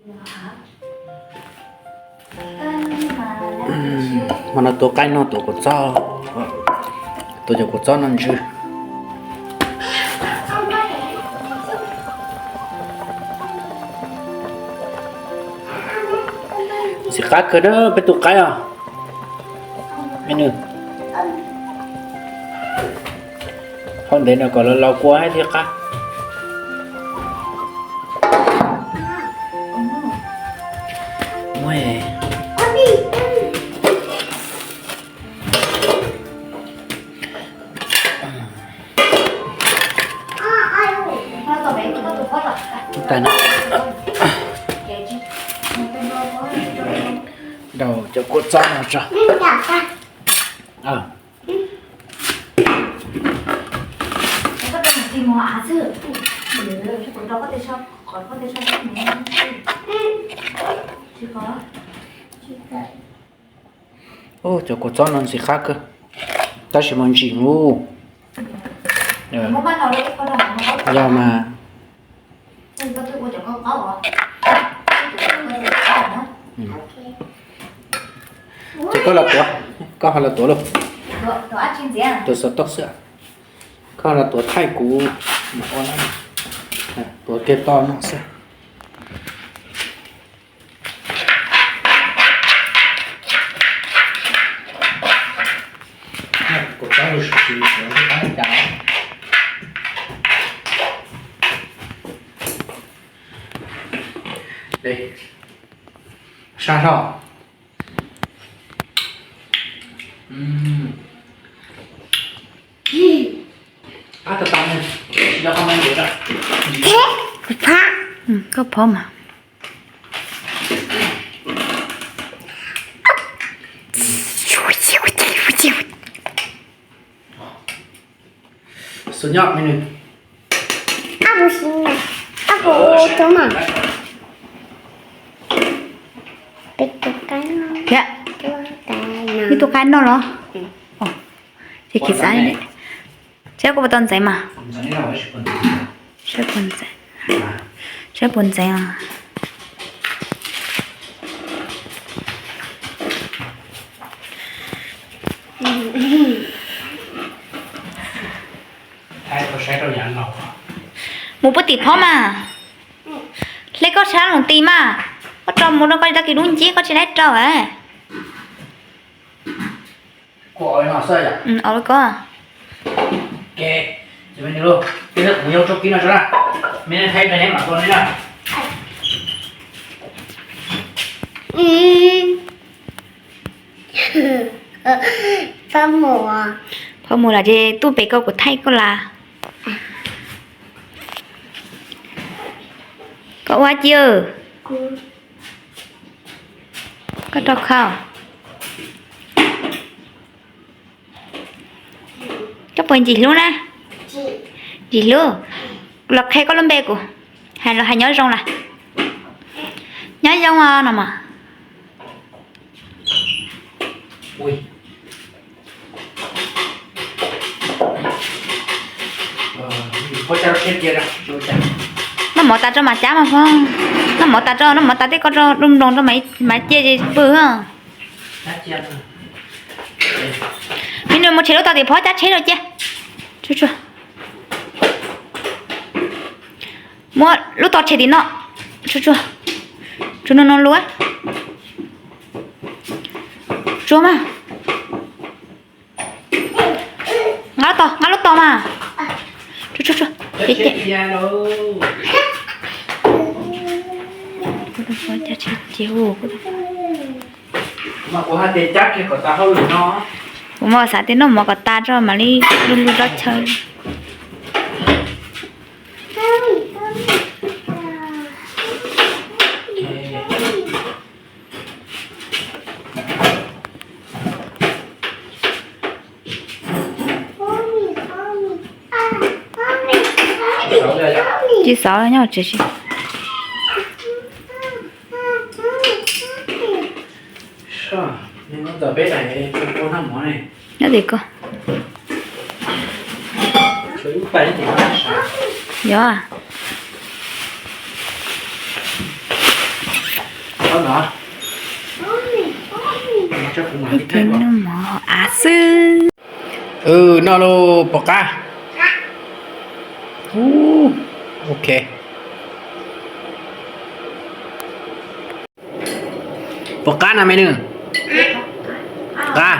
Hmo no tuav qaib noj, tuav kua txob, tuav cov kua txob noj ntsw. Ntxim qab kawg na peb tus qaib os. Phauj ntev no kom los laus kua thiaj qab. Rau cov kua txob no tso. Ub, cov kua txob no ntxim qab kawg, tab sis mas ntsim ub. Yog mas. Ces koj los tuav, koj ho los tuav lauj. Tuav xov tooj xwb. Koj los tuav thaij kuv, tuav kiag toj no xwb. Sab hlo. Koj phob mas. Xus nyob me nws. Ab, kuv siv na. Ab, kuv ua tus mas. Peb tus qaib no. Thiab. Ib tug qaib no los? Ces kis xav. Saib kuv puas tau ntxeev mas. Saib puas ntxeev. Saib puas ntxeev os. Mus puag tim phob mas. Hle koj sab loo ti mas. Koj rau mus rau koj li tag kis dub ncib koj tsis laib rau. Kuv ua li ko. Phob mus los ces tuaj pem koj kuv thaij koj las. Koj ua ci. Koj rau khau. Koj puas ntsim hlub na? Ntsim hlub. Los qhia koj lub npe kuv. Hais los hais nyob zoo las. Nyob zoo no mas. Noj mov tas tso mas cab mas phob. Noj mov tas tso, noj mov tas tej koj tso du nploos rau mas cia pw. Me nws mus tshem lub tog tim phob cab tsheb rau cia. Muab lub tog tshem tim no. Tsuag tsuag. Tsuag no no lua. Tsuag mas. Nqa lub tog, nqa lub tog mas. Tsuag tsuag tsuag. Ces ces. Kuv mas xav tias noj mov kom tas tso mam li lug lug plaub chaw. Tsis xav nyob tsev si. Nyob tim ko. Yog. Ib ce noj mov av xwb. Noj lauj, pom qab. Ok. Pom qab no me nus. Qab.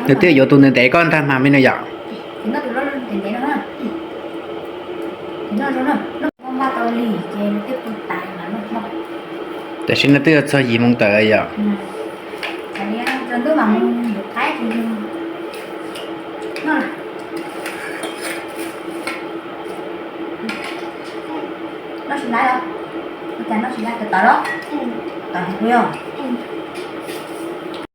Nws twb yuav tus ntev ntev koj ntag mas me nus yom. Tam sim no twb yuav txog yim moos tawm yom. Noj tsis laiv los? Ua cas noj tsis laiv, tawv los? Tawv heev yog.